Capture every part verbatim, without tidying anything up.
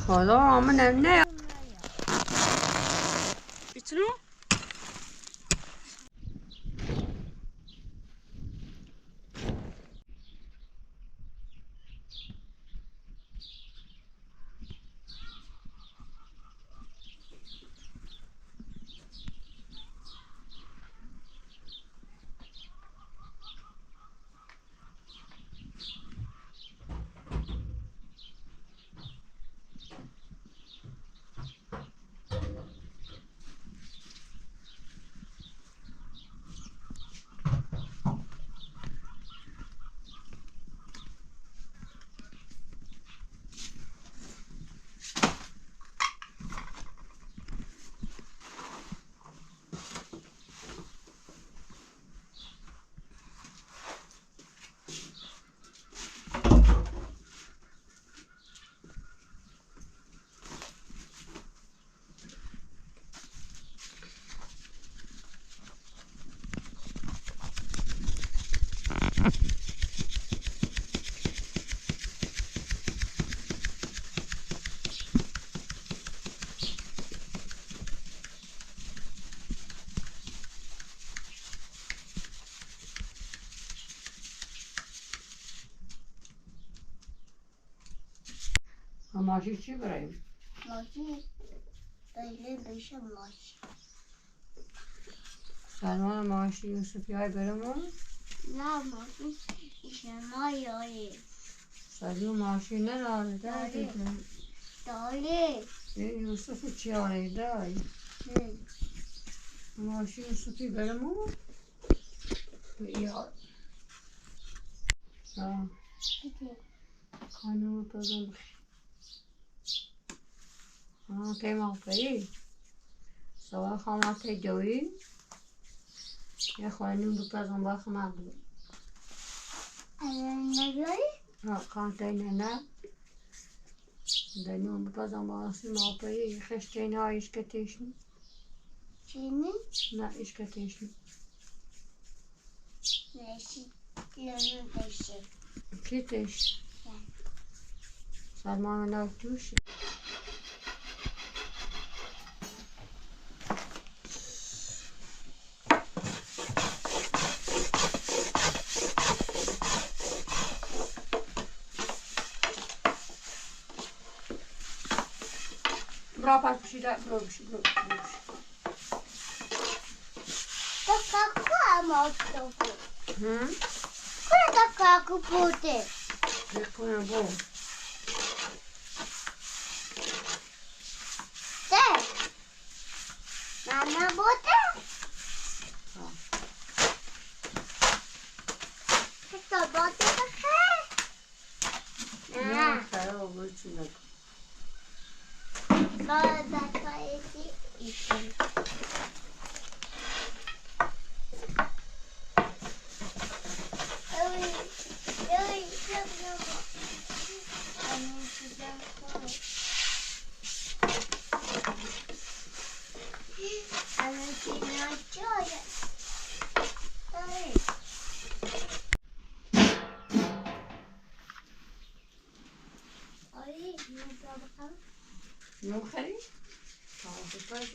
Alo, aman evine. Bitsin o. А Маши чего? Маши, пойдём ещё Маши. Сарма Маши Юсуф яй беремо? Да, Маши ещё моя. Сарма Маши не надо, да, Дали. Дали. Э, Юсуф чай, да. М. Маши Юсуф беремо? Я. А. Где? Ханума пазамбахь. А, кемал паи? Сава хамате ҷои? Я ханума пазамбахь мабу. А, я не ҷои? А, ханте не на. Данума пазамбахь мал паи, хештена ишкетешни. Чини? На ишкетешни. Китиш. Сармана туши. Bro, pas pişi de, bro, pişi, bro, bro, pişi. Така мало. М? Куда така купуте? Прикольно было. Те? Мама боте? А. Кто боте такая? А. Ну, хорошо, лучше.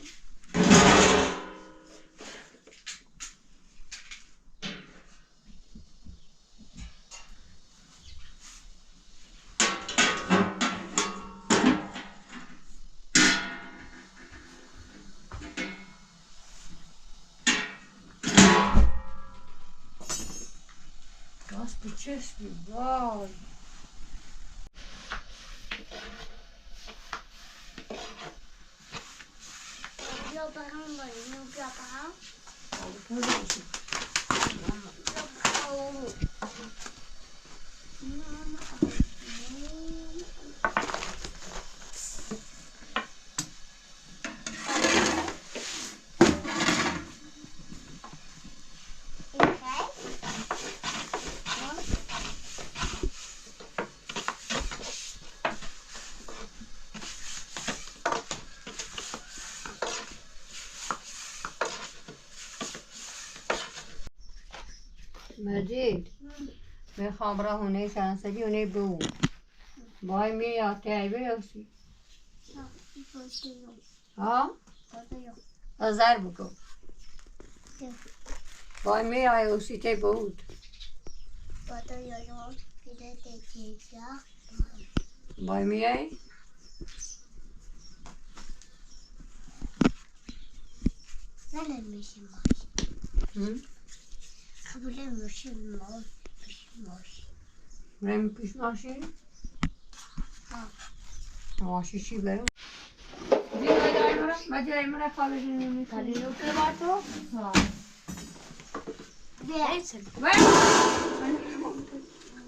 Господи, честный, вау! Мәзид, беха абра һәнәй сәәнсәгьы һәнәй быуп. Бай миа яте айбе яуси. А? Азар быгу. Бай миа яуси те быут. Бай миа. М? Время письма ши? А. А, ши ши бе. Ди, дай, дай, мара, ма ди, дай, мара, фабе, ди, ди, ди. Тарелка вато? А. Ди. Вай.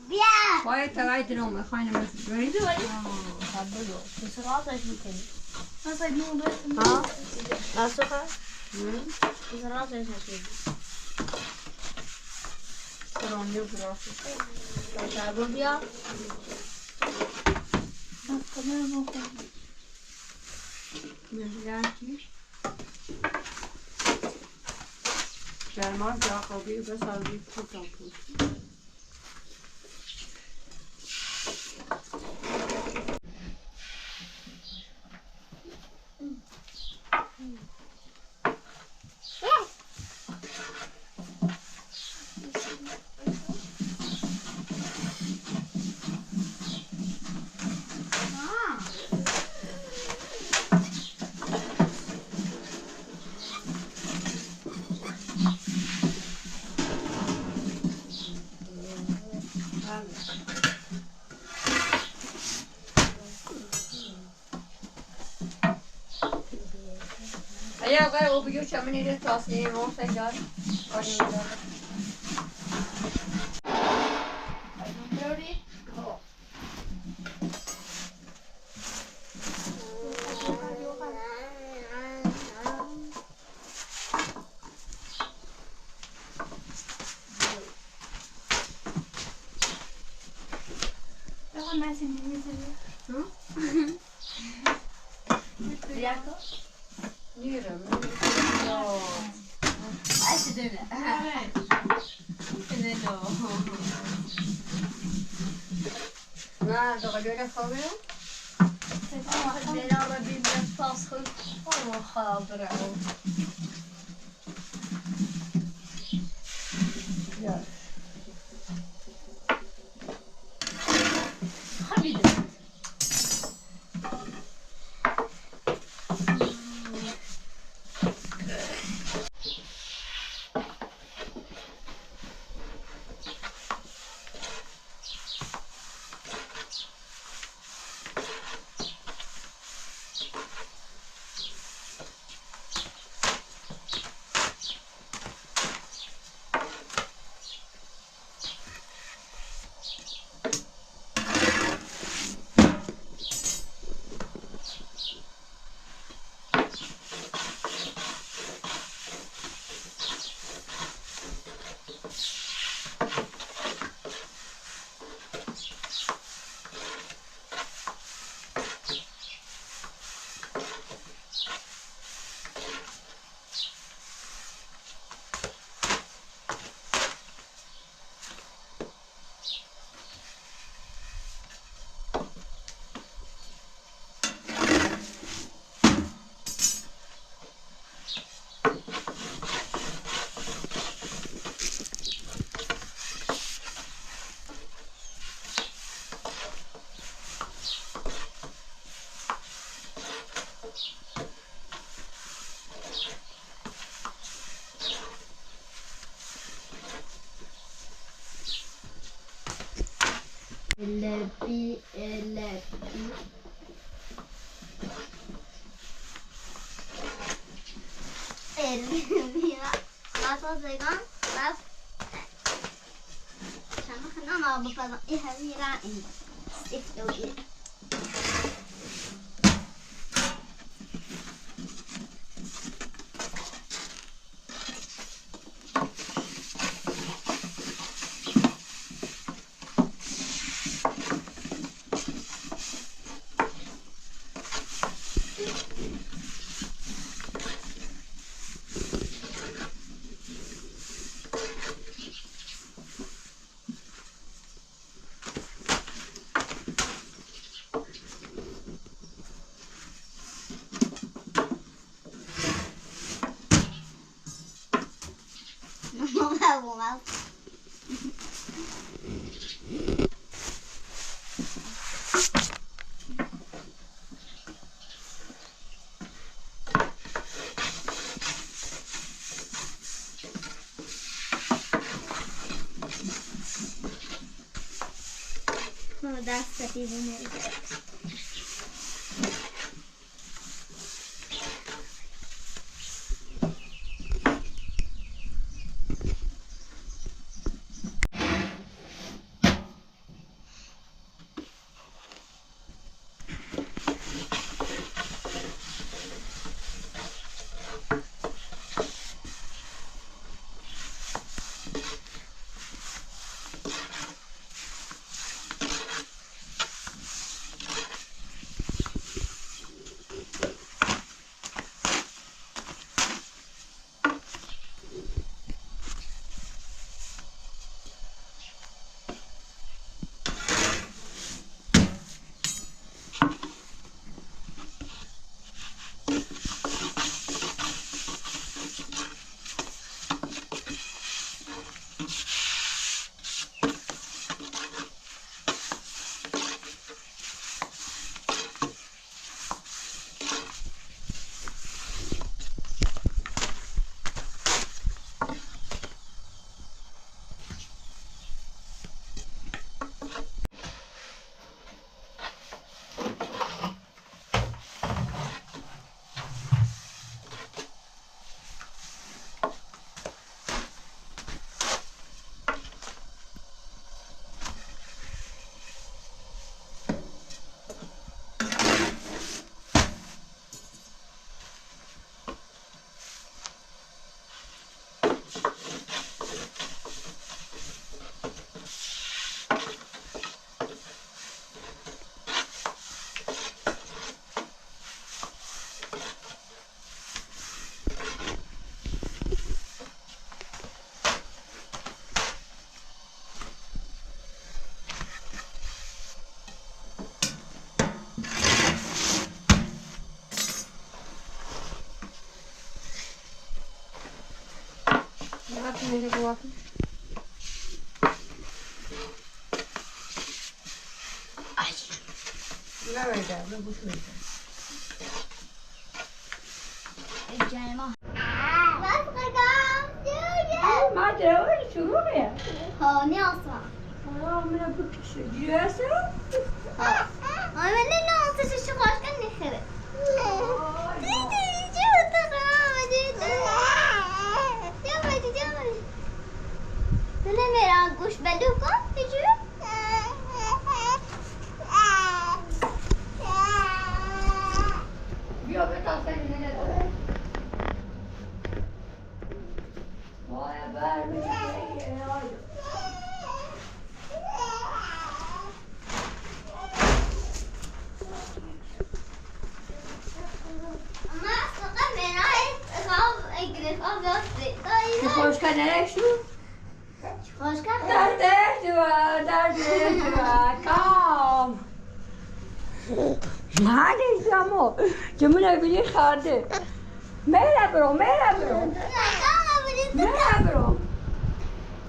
Бия! Ой, давай, дроме, хай не можеш. Забыла. Ты сразу возьми. А? А, сухо? М? Ты сразу возьми. Сыром не бросишь. Тогда бубья. Мерзляки. German Jakobi ve Salvi Kutaput. Aya, vai, o bicho chama ele, tá assim, não sei já. Hm? Yürü. Ay, size de. Size de. Na, doğru öyle kalıyor. Beraber bir biraz fazla. Ama kaldır. Ya. Elepi, elepi. Elvira. Last one second. Last. Sana kana ma bu falan. Elvira. Steve Doge. Мама. Ну, да, кстати, изумруд. Ai. Ма даур шуруя? Хо, не алса. Ала мына быкши. Дираса? Ой, мен не алса, ши шухаш кан не хере. Диди, диди, диди. Диди, диди. Sen de merak kuş belli kal, diyor. Ти хошка нерехшу? Дардеш дува, дардеш дува, кам. Мадеш дамо, ҷамуна били харде. Мера бро, мера бро. Мера бро.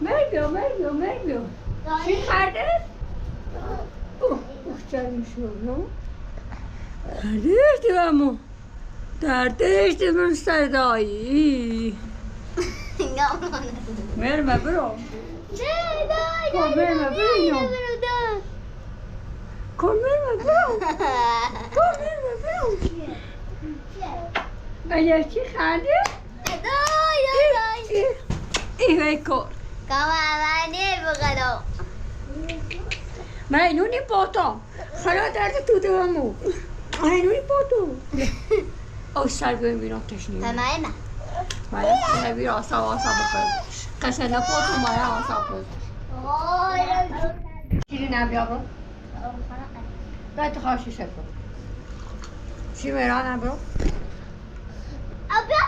Мер био, мер био, мер био. Ши харде? Ух, ух, чарми шо, ну. Дардеш дува мо. Дардеш дува мо, сардаи. Мер ма бро. Come, come, come. Come, come, come. Come, come, come. Aia, ci cade? Dai, dai, dai. E, e, ecco. Come, ma ne bucano. Ma non importa. Xana derdê tu devam o. Ay, nu pot. O ser bölümünü ateşini. Tamam mı? Maya, sana bir asa, asa bakalım. Kasa ne pot, maya asa pot. Şirin abi abla. Ben de karşı şefim. Şimdi Rana abla. Abla.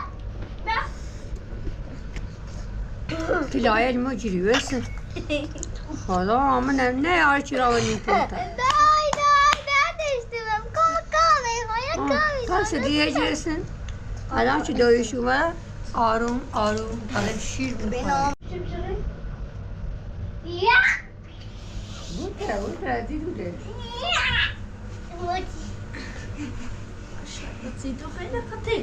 Tilawê elma cîrî wes. Xweda, min ev ne ya çira we nîpota. Day, day, ben de içtim. Kal, kal, kal, kal. Kase diyeceksin. Adam şu dövüşüme arum, arum, arum şiir bu. Уи дадидуде. Мыцитухене хати.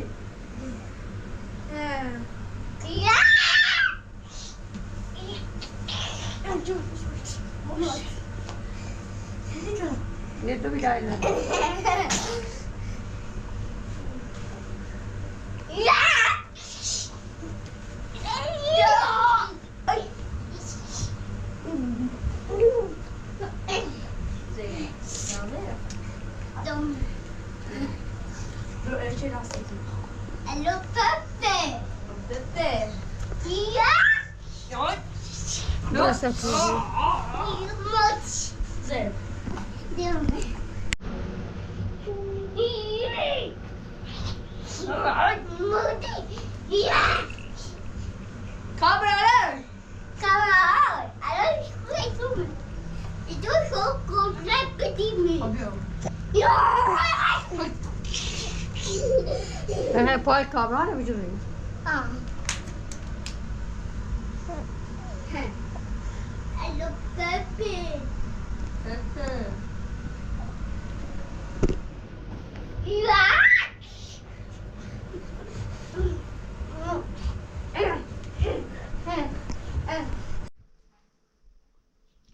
Не дуй, Лайла. Allô, pépé. Pépé. Grâce à toi. Come on. Come on. Alors, je fais tout. Et tout, je comprends petit, mais... Aha, poi kamera mı duruyor? Ah. Hello, Pepe. Pepe.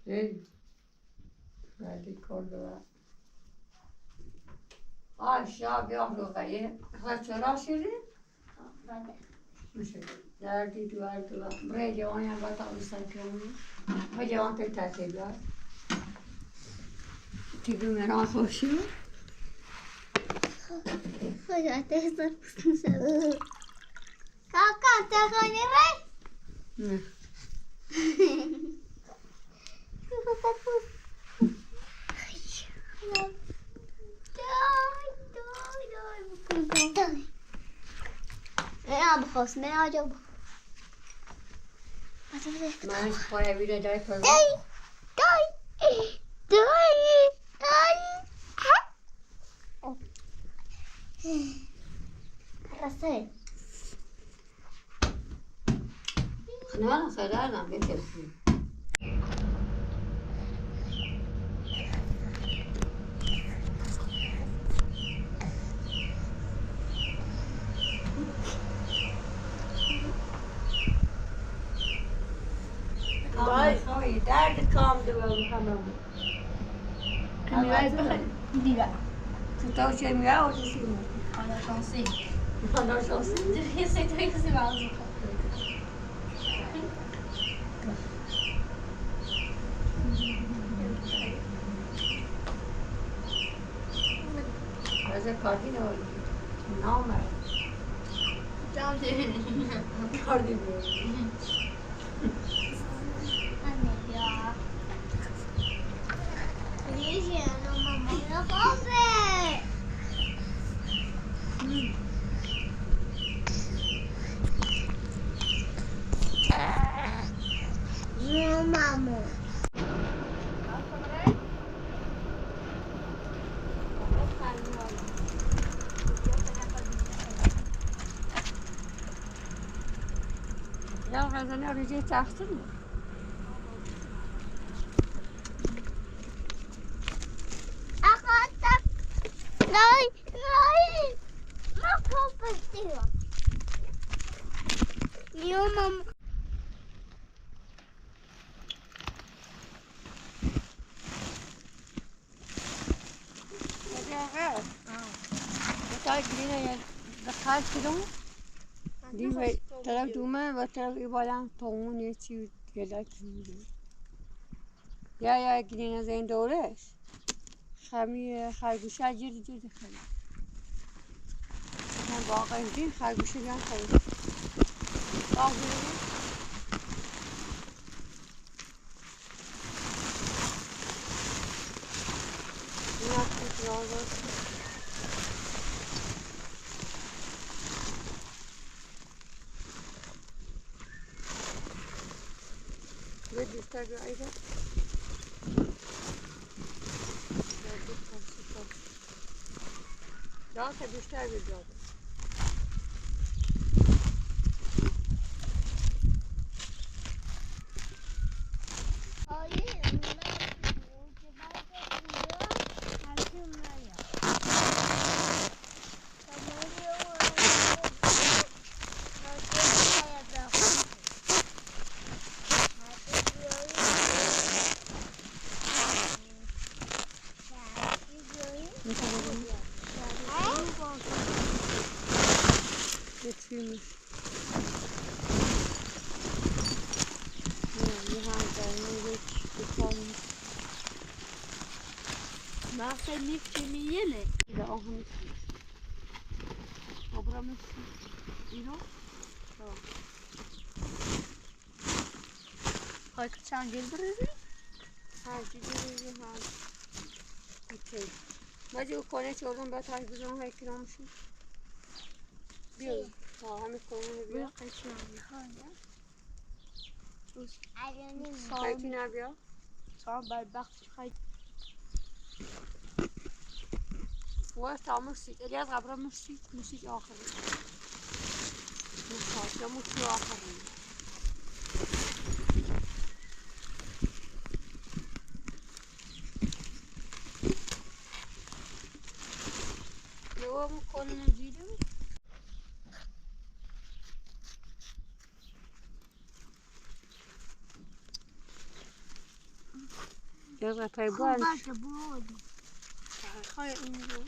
Ei, hadi kordola. Aşağı bir oraya. Kaç orası? Derdi duvar duvar. Buraya devam ya, bakalım sanki onu. Hadi on te tatlı var. Çünkü merak hoşu. Hadi teyze. Kalkan, sen oynamay. Ne? Дай, дай, дай, дай. Эй, а, бахос, эй, а, бахос. Mas foi a vida da Дай, дай, дай, дай. Красавец. Não, não, não, não, não. Vai. Calma, calma. Calma. Diga. Tu estás en mi lado, yo soy mi. Cuando yo sí. Cuando yo sí. Yo sí estoy que se va a... Mas é cardinal. Não, mas... Cardinal. Amiga. Dirigindo, mamãe, não vou ver. Não, mamãe. Ya, ben sana öyle tahsin mi? Akata. Nay, nay. Ma competitiva. Io mam. Ita grina ya, da kar kilo. Di ve, tara duma, ve tara ibalan tongu ne çi yada kilo. Ya, ya, grina zen dores. Xami, e, xarguşa cir cir xami. Hem bağ evdin xarguşa yan xami. Bağ evdin. Ne yaptın, ne oldu? Ve bir tabi ayda. Ya bir tabi. Daha tabi işte bir tabi. Hayır. Jetzt will ich. Ja, wir haben da nur jetzt bekommen. Nachher nicht für mich, ne? Ja, auch nicht. Aber nicht. Wie noch? Ja. Heute kann ich Geld bringen. Ha, die Geld haben. Okay. Maji, o koneçi oradan ben tarif ediyorum, belki olmuş. Bir. Ha, hem koneçi bir. Yok, kaçıyorum. Hayır. Sağ ol. Belki ne yapıyor? Sağ ol, ben bak. Уэ, тхьэмыщкӏ, Илияс, къэбгъэмыщкӏ, мыщкӏ ахъри. Мыщкӏ, мыщкӏ ахъри. Его мы кормим видео. Yaz atay bu almış. Kılbaca bu oldu. Hay, indi.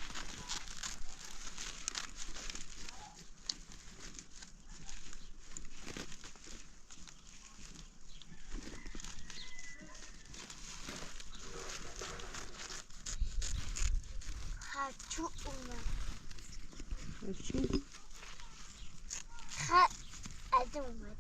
Хочу умереть. Хочу. Ха, это умереть.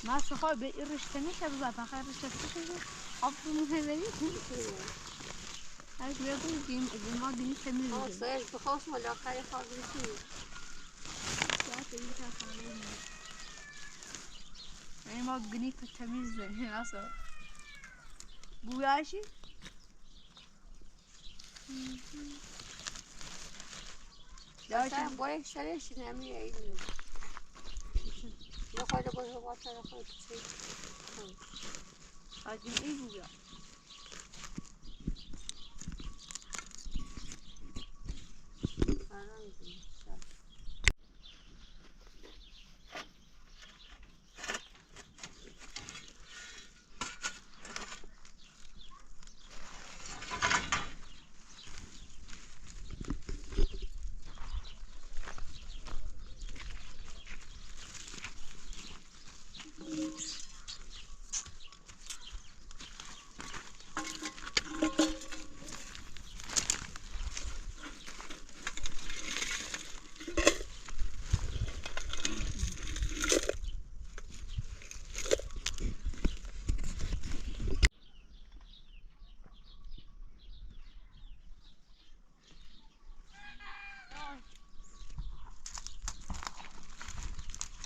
Маша, хобби, ирышьҭамихьа бзаҭ, аха ирышьҭахьчашәа ауп бымҳәаӡари? Ҳәа, ибҩагылт, ибымбо димшәа. Аса, ишбахоусма, лаха ихагәышьеит. Ани мод гнит тамиза, аса. Буяши? Аса, бой, шаре, шинами, айни. Я хода бой, вот, я хода, чей. Один и буя.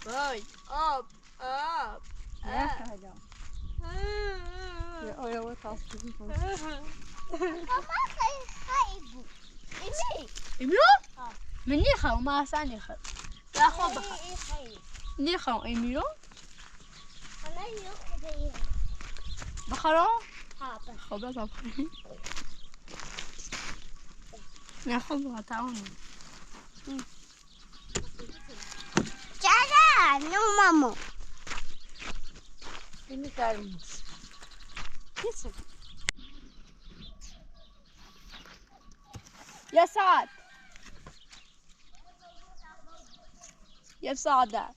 Ой, оп, оп. Иахьа ҳәа. Иа-, ой, ой, ҭалсны. Мама, хай, хай, игу. Ими? Ими? А. Миниха, ума асаниха. Иахо баха. Эй, эй, хай. Ниха, ими? Она её куда ей? Бахаро? А, бах. Хо баха. Иахо баха, таун. Чара, ну, маму. Ты не кормишь. Киса. Я сад. Я сада.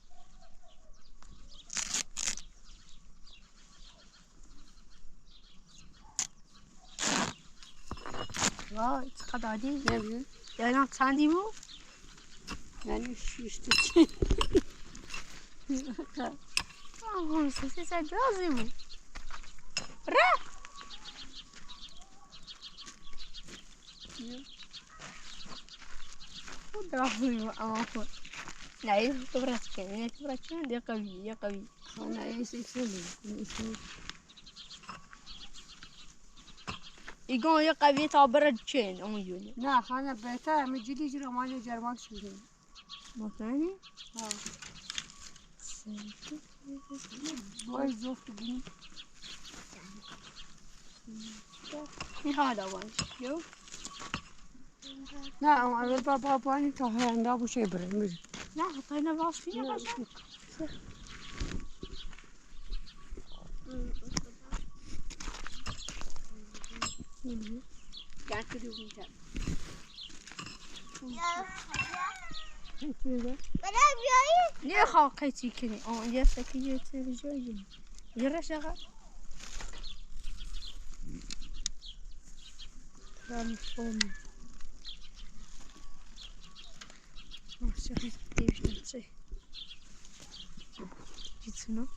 Вау, цхададин. Яна цандиму? Яни шишти. Ага, сиси садазиму. Ра! Não, esse é o Braskem, esse é o Braskem, é Cavi, é Cavi. Não, esse é o Cavi, esse é o Igual eu acabei de abrir a chain, onde, olha. Não, Hana, beta, me dirige a mão de armar sujo. Botando? Ah. Certo. Depois eu fui. Errada, eu acho. Não, a minha papá pode estar andando com o cheiro, mas Não, rapaz, não vai aos filhos, não, mas não. Uhum. Já que eu não quero. Niye halka çekini? O yasa ki getireceğim. Yürü şaka. Transform. Şaka değiştireceğim. Gitsin o.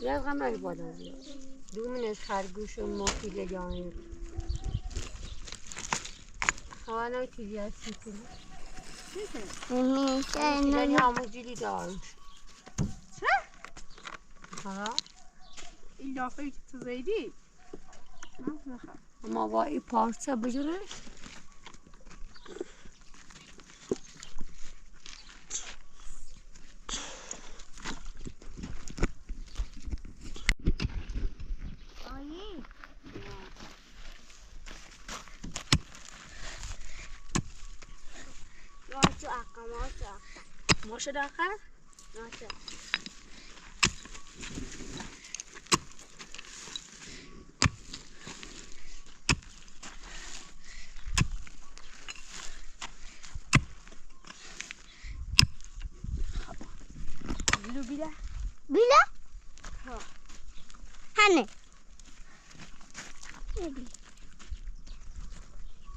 Yazgamaz bu adam. Düğümün eskargı şu mokile yanıyor. Havana uçacağız çünkü. Hı hı, sen Mokile ne? Yağmurculu da almış. Ha? İlla fake tuzeydi. Nasıl? Ama vay parça bıcırı. Ay. Moço aka, moço aka. Moço da aka? Moço. Bilo bila? Bila? Ha. Hani?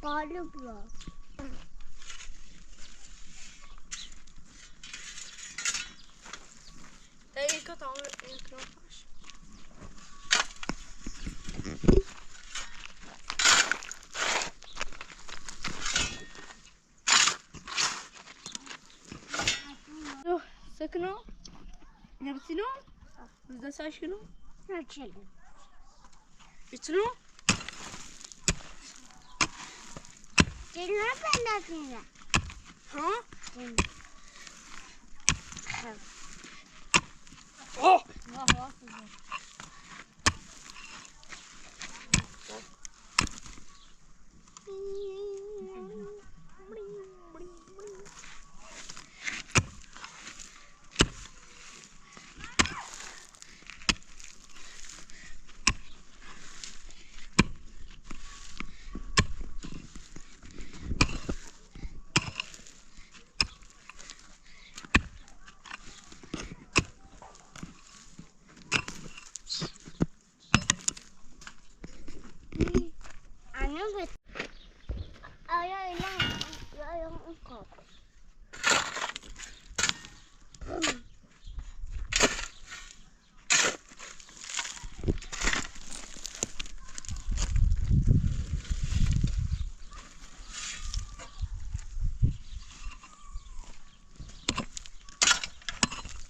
Pahalı bu. Ey, ilk atam, ilk atam. Sakın o. Ne biçim o? Bizde saç günü. Açalım. Biçim o? Sen ne yapıyorsun? Ha? Sen. Oh! Vah, vah, güzel.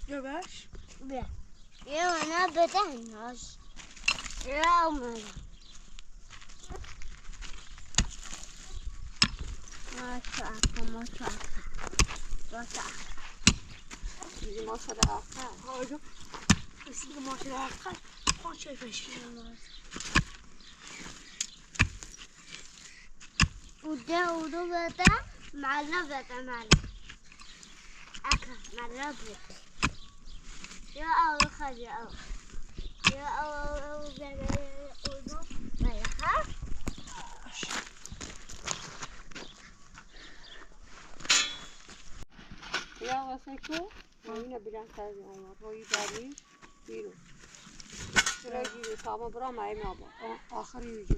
Yavaş. Bir. Ya, ona beden yaz. Ya, aman. Maşa, maşa. Maşa. Bizim maşa da arka. Hayır. Bizim maşa da arka. Maşa da arka. Ude, ude, bete, mala, bete, mala. Aka, mala, bete. Ya Allah, ya Allah. Ya Allah, Allah, Allah, Allah, Allah, Allah, Allah. Seko, oyuna biraz daha zor. Royu vermiş. Biro. Şuraya giriyor. Tamam, bura mayın abi. O, ahır yüzü.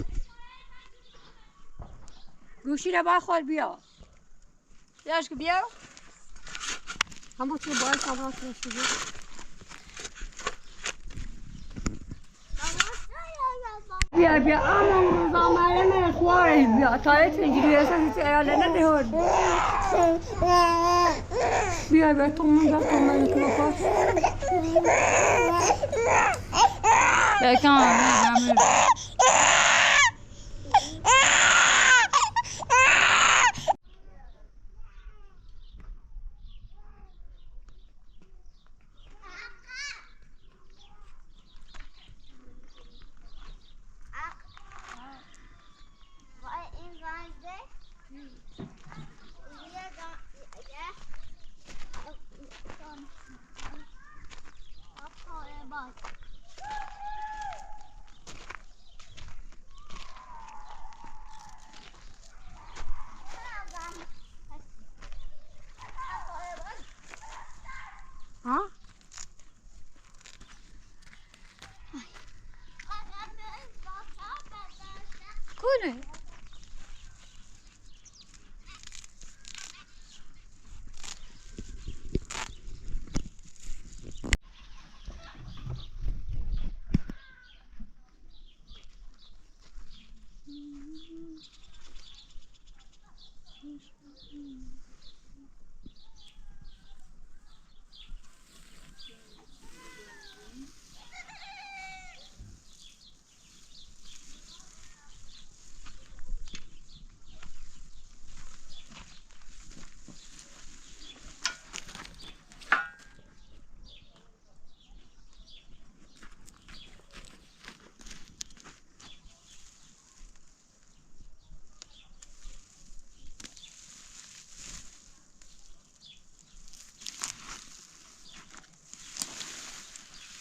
Gülşine bak, hol bir ya. Yaşkı bir ya. Ama çok bay sabah konuşuyor. Bia, bia, ama zamanı ne kuarız bia. Tayyip zinciri yasa hiç ayarlarına ne oldu? Bia, bia, tomun da tomun da. Bia, tamam, tamam. А? Коля.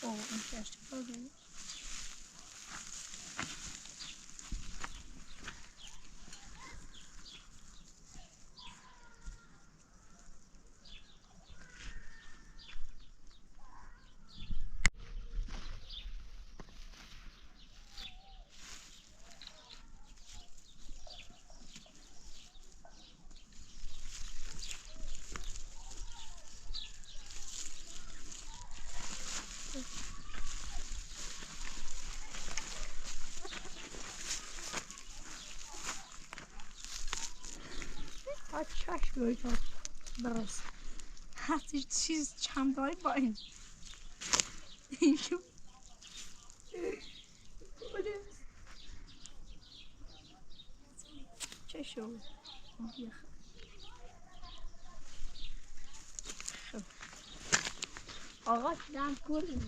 Oh, interesting. Okay. Ачашь гойт, брос. Хасиш чиз чамдай байн. Чашо. Ага, там курин.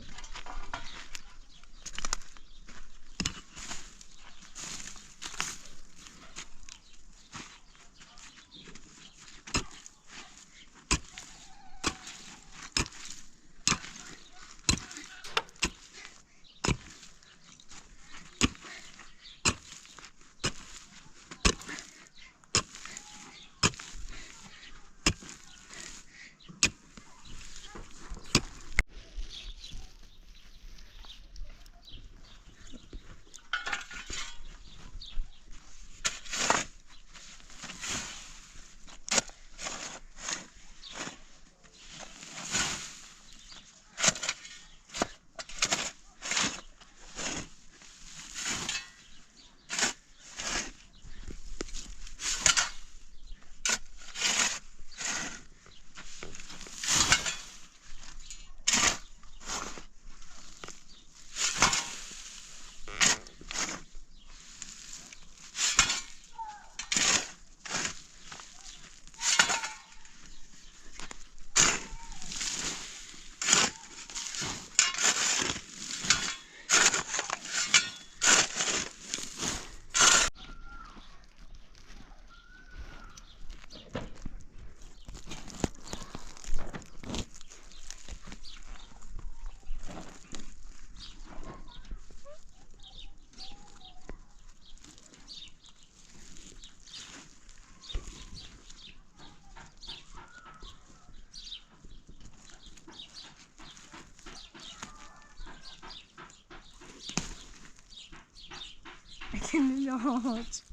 George.